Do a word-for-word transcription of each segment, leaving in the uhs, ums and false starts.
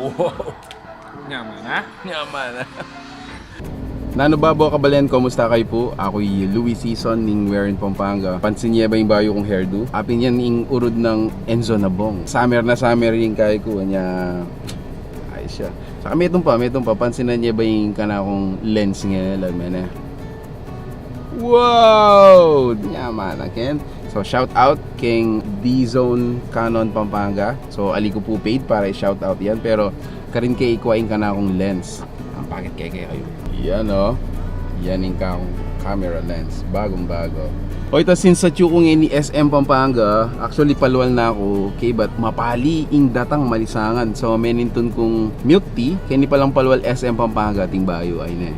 Wow! Nyaman, ha? Nyaman, ha? Nanu ba, kabalen, kumusta kayu pu? Aku i Louis Sison ning Werin, Pampanga. Pansin ye ba ing bayu kung hairdo? Apin yan ing urud nang Enzo Nabong. Summer na summer ing kayku, nya ayos ya. Saka metung pa, metung pa, pansinan ye ba ing kanakung lens ngeni, lawen ne. Wow! Nyaman, aken. So, shout out keng D-Zone Canon Pampanga. So, ali ku pu paid para i-shout out yan, pero karin ke ikua ing kanakung lens. Ang pangit kaya kayu. Yan, o. Yan ing kang camera lens. Bagong-bago. O, ita, since atyu ku ngeni S M Pampanga, actually, palwal na ku, kaybat mapali ing datang malisangan. So, menintun kung milk tea, keni palang palwal S M Pampanga, ating bayu, ay ne.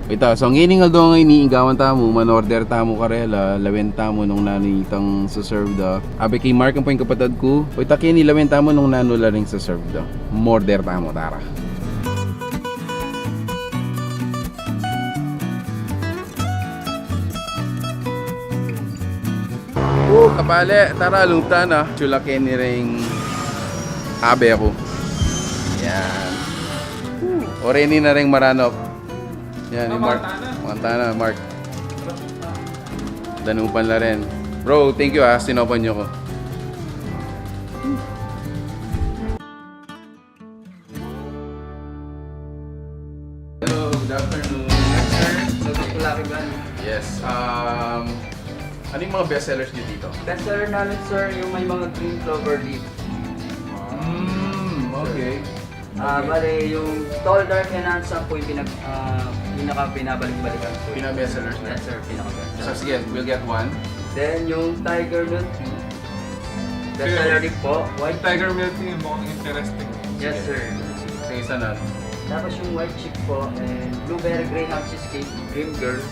Ita, so, ngening aldo ngeni, ing gawan tamu, man-order tamu karela, lawen tamu nung nanu itang se-serve da. Abe keng Mark, ampong kapatad ku, o ita, keni lawen tamu nung nanu la ring se-serve da. Mumorder tamu, tara. Uh, kabalen, tara, lungtan na. Chula keni ring abe ku. Yan. Uh, oreni na ring maranok. Yan, ni Mark. Manganta na, Mark. Danupan la rin. Bro, thank you, ha. Sinopan yu ku. Hello, good afternoon. Sir, welcome to Lucky Bunny. Yes, um, ano yung mga best sellers niyo dito? Best seller namin, sir, yung may mga green clover leaf. Mm, okay. Ah, bale, yung tall, dark, and handsome po yung pinag-, ah, pinaka-binabalik-balikan po. Pinaka-best sellers na. Yes, sir, pinaka-best seller. So, sige, we'll get one. Then, yung tiger milk tea, best seller din po. White tiger milk tea, mukhang interesting. Yes, sir. Sige, isa na. Tapos yung white chick po, and blueberry graham cheesecake, Dream Girl.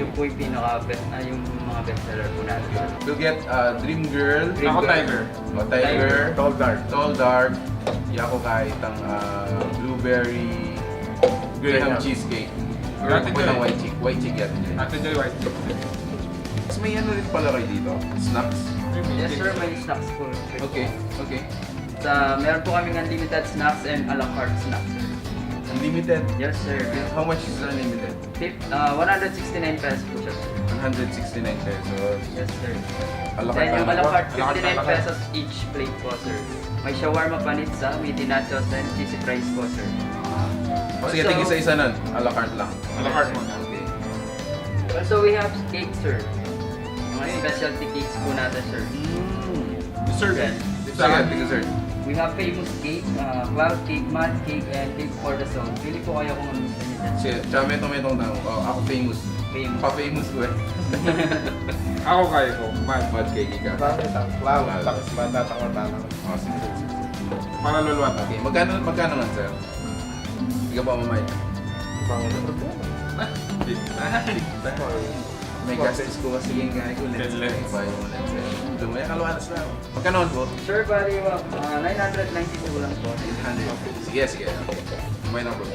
Yun po yung pinaka-best, ah, yung mga best seller po natin. We'll get, uh, Dream Girl. Dream Girl. Ako, tiger. O, tiger. Tiger. Tall, dark. Tall, dark. Yaku kaya itang, uh, blueberry graham cheesecake. Or white chick. White chick yan. Ate Joy, white chick. Tapos may ano rin pala kayo dito? Snacks? Yes, sir. May snacks po. Okay, okay. Sa, meron po kaming unlimited snacks and a la carte snacks, sir. Unlimited? Yes, sir. How much is unlimited? Fif-, ah, one hundred sixty-nine pesos po siya, sir. One hundred sixty-nine pesos. Yes, sir. A la carte. Then, yung a la carte, fifty-nine pesos each plate po, sir. May shawarma panitsa, meaty nachos, and cheesy fries po, sir. O, sige, tig-isa-isa na. A la carte lang. A la carte muna. Okay. Also, we have cake, sir. Mga specialty cakes po natin, sir. Mm. Dessert. Yes. Dessert, dessert. We have famous cake, uh, cloud cake, mud cake, and cake for the soul. Pili po kayo kung ano gusto niyo. Sige, tsaka metung-metung tamu. O, ako famous. Famous. Pa-famous ku e. Ako kaya ku, mud. Mud cake, ika. Bakit ang cloud? Cloud. Tapos mud, tatang-tatang. O, sige, sige, sige. Para luluan. Okay, magkano, magkano nga, sir? Ika pa, mamay. Bang, ano problema? Ah, di-, ah, di-, May gastus ku kasi yung kaya ku, lens. Lens. Bayu mu lens. Lumaya ka, luanas na. Magkano po? Sir, bali, ah, nine hundred ninety-two lang po. Nine hundred. Sige, sige. Okay. May number.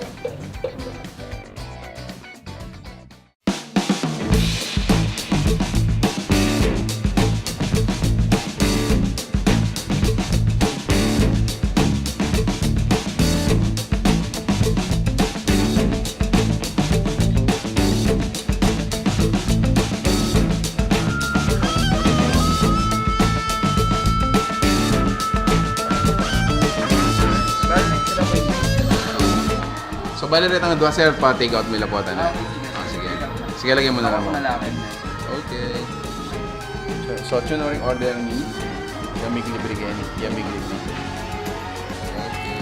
So, bali, retang dua, sir, pa-take out mi la pu ata na. Ah, sige. Sige, lagyan mu na lang. Ako na lang. Okay. So, so, atyu na ring order mi. Yamig libre keni. Yamig libre keni. Okay.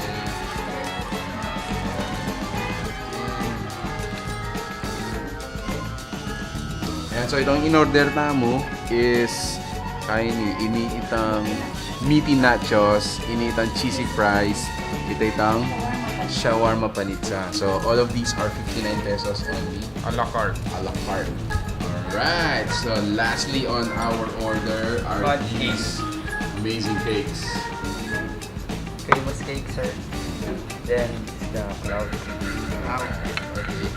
Ayan, so itang in-order tamu is, kaya ini, ini itang meaty nachos, ini itang cheesy fries, ita itang shawarma panitsa. So all of these are fifty-nine pesos only. A la carte. A la carte. Alright, so lastly on our order are these amazing cakes. Famous cake, sir. Then, the cloud. Ah, okay.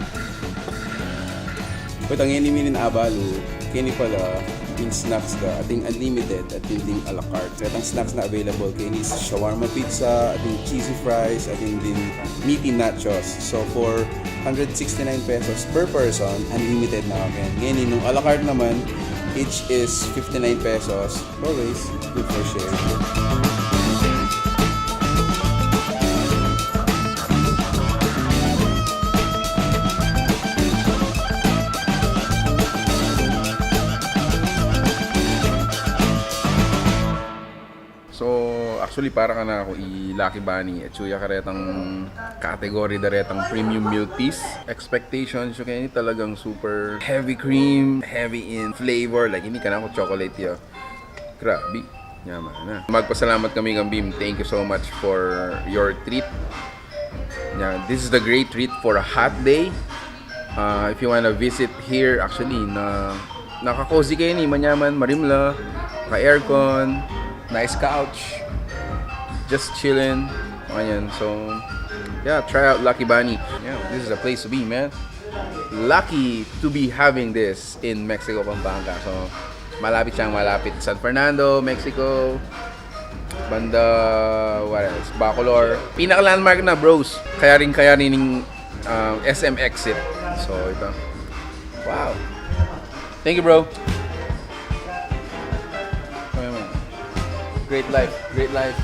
Pwede ngeni mi rin abalu, Keni pala, ating snacks da, ating unlimited, ating ding a la carte. Ating snacks na available, keni shawarma pizza, ating cheesy fries, ating ding meaty nachos. So for hundred sixty-nine pesos per person, unlimited na keni. Ngeni, nung a la carte naman, each is fifty-nine pesos. Always good for sharing. So, actually, para kanaku i Lucky Bunny, atsu ya karetang category da retang premium milk teas. Expectations yu keni talagang super heavy cream, heavy in flavor. Like, ini kanaku chocolate ya. Grabe. Yaman na. Magpasalamat kami kang Bim. Thank you so much for your treat. Yeah, this is the great treat for a hot day. Uh, if you wanna visit here, actually, na naka-cozy keni, manyaman, marimla, ka-aircon, nice couch, just chillin, ayan. So, yeah, try out Lucky Bunny. Yeah, this is a place to be, man. Lucky to be having this in Mexico, Pampanga. So, malapit siyang malapit San Fernando, Mexico. Banda, what else? Bacolor. Pinaka-landmark na, bros. Kaya rin, kaya rin yung, uh, S M exit. So, ito. Wow. Thank you, bro. Great life. Great life.